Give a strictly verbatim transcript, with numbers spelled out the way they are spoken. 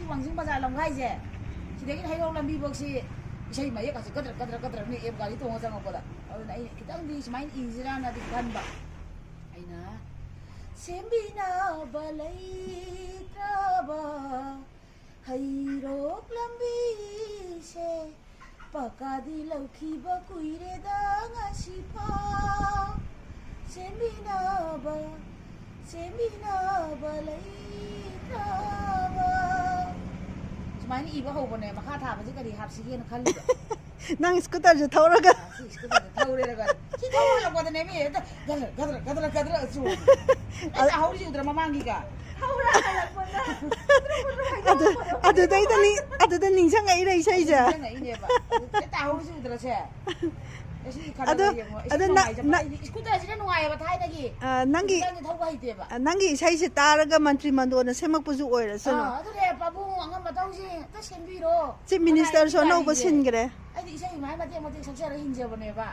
ꯋꯥꯡꯖꯤꯡ ꯕꯖꯥꯔ ꯂꯝꯈꯥꯏꯁꯦ, ꯁꯤꯗꯒꯤ ꯍꯩꯔꯣꯛ ꯂꯝꯕꯤꯐꯧꯁꯤ ꯏꯁꯩ ꯃꯌꯦꯛ ꯑꯁꯤ ꯀꯗ꯭ꯔꯛ ꯀꯗ꯭ꯔꯛ ꯀꯗ꯭ꯔꯛꯅꯦ ꯑꯦꯞ ꯒꯥꯔꯤ ꯇꯣꯡꯉ ꯆꯪꯉꯛꯄꯗ꯫ ꯑꯗꯨꯅ ꯑꯩꯅ ꯈꯤꯇꯪꯗꯤ ꯁꯨꯃꯥꯏꯅ ꯏꯁꯤꯔꯥꯅꯗꯤ ꯈꯟꯕ꯫ ꯑꯩꯅ ꯁꯦꯝꯕꯤꯅꯕ ꯂꯩꯇ꯭ꯔꯕ ꯍꯩꯔꯣꯛ ꯂꯝꯕꯤꯁꯦ ꯄꯀꯥꯗꯤ ꯂꯧꯈꯤꯕ ꯀꯨꯏꯔꯦꯗ ꯉꯁꯤꯐꯥꯎ ꯁꯦꯝꯕꯤꯅꯕ, ꯁꯦꯝꯕꯤꯅꯕ ꯂꯩꯇ꯭ꯔꯕ꯫ ꯁꯨꯃꯥꯏꯅ ꯏꯕ ꯍꯧꯕꯅꯦ꯫ ꯃꯈꯥ ꯊꯥꯕꯁꯤ ꯀꯔꯤ ꯍꯥꯞꯁꯤꯒꯦꯅ ꯈꯜꯂꯤꯕ꯫ ꯅꯪ ꯁ꯭ꯀꯨꯇꯔꯁꯦ ꯊꯧꯔꯒ꯫ ꯁꯤ ꯁ꯭ꯀꯨꯇꯔꯁꯦ ꯊꯧꯔꯦꯔꯒ ꯁꯤ ꯊꯧꯔꯛꯄꯗꯅꯦ ꯃꯤ ꯍꯦꯛꯇ ꯒꯗ꯭ꯔ ꯒꯗ꯭ꯔ ꯒꯗ꯭ꯔ ꯒꯗ꯭ꯔ ꯆꯣꯡꯉꯤ꯫ ꯅꯪ ꯇꯥꯍꯧꯔꯤꯁꯤ ꯎꯗ꯭ꯔ ꯃꯃꯥꯡꯒꯤꯒ? ꯑꯗꯨ ꯑꯗꯨꯗꯩꯗ ꯅꯤꯡ- ꯑꯗꯨꯗ ꯅꯤꯡꯁꯤꯡꯉꯛꯏꯔꯦ ꯏꯁꯩꯁꯦ꯫ ꯅꯤꯡꯁꯤꯡꯉꯛꯏꯅꯦꯕ꯫ ꯑꯗꯨ ꯇꯥꯍꯧꯔꯤꯁꯤ ꯎꯗ꯭ꯔꯁꯦ? ꯑꯁꯤ ꯈꯜꯂꯒ ꯑꯗꯨ- ꯌꯦꯡꯉꯣ꯫ ꯑꯗꯨ ꯅꯨꯡꯉꯥꯏꯖꯕ꯫ ꯅ- ꯑꯩꯗꯤ ꯁ꯭ꯀꯨꯇꯔꯁꯤꯅ ꯅꯨꯡꯉꯥꯏꯌꯦꯕ ꯊꯥꯏꯅꯒꯤ꯫ ꯑ, ꯅꯪꯒꯤ- ꯍꯧꯖꯤꯛꯀꯥꯟꯗꯤ ꯊꯧꯕ ꯍꯩꯇꯦꯕ꯫ ꯑ, ꯅꯪꯒꯤ ꯏꯁꯩꯁꯦ ꯇꯥꯔꯒ ꯃꯟꯇ꯭ꯔꯤ ꯃꯟꯗꯣꯟꯅ ꯁꯦꯝꯃꯛꯄꯁꯨ ꯑꯣꯏꯔꯁꯅꯨ꯫ ꯑꯥ, ꯑꯗꯨꯅꯦ ꯄꯥꯕꯨꯡ ꯑꯉꯝꯕ ꯇꯧꯁꯤ ꯑꯝꯇ ꯁꯦꯝꯕꯤꯔꯣ꯫ Chief Minister ꯁꯨ ꯑꯅꯧꯕ ꯀꯥꯔꯤꯁꯦ꯫ ꯁꯤꯟꯈ꯭ꯔꯦ꯫ ꯑꯩꯗꯤ ꯏꯁꯩ ꯃꯥꯏ ꯃꯇꯦꯛ ꯃꯇꯦꯛ ꯁꯛꯆꯔ ꯍꯤꯡꯖꯕꯅꯦꯕ꯫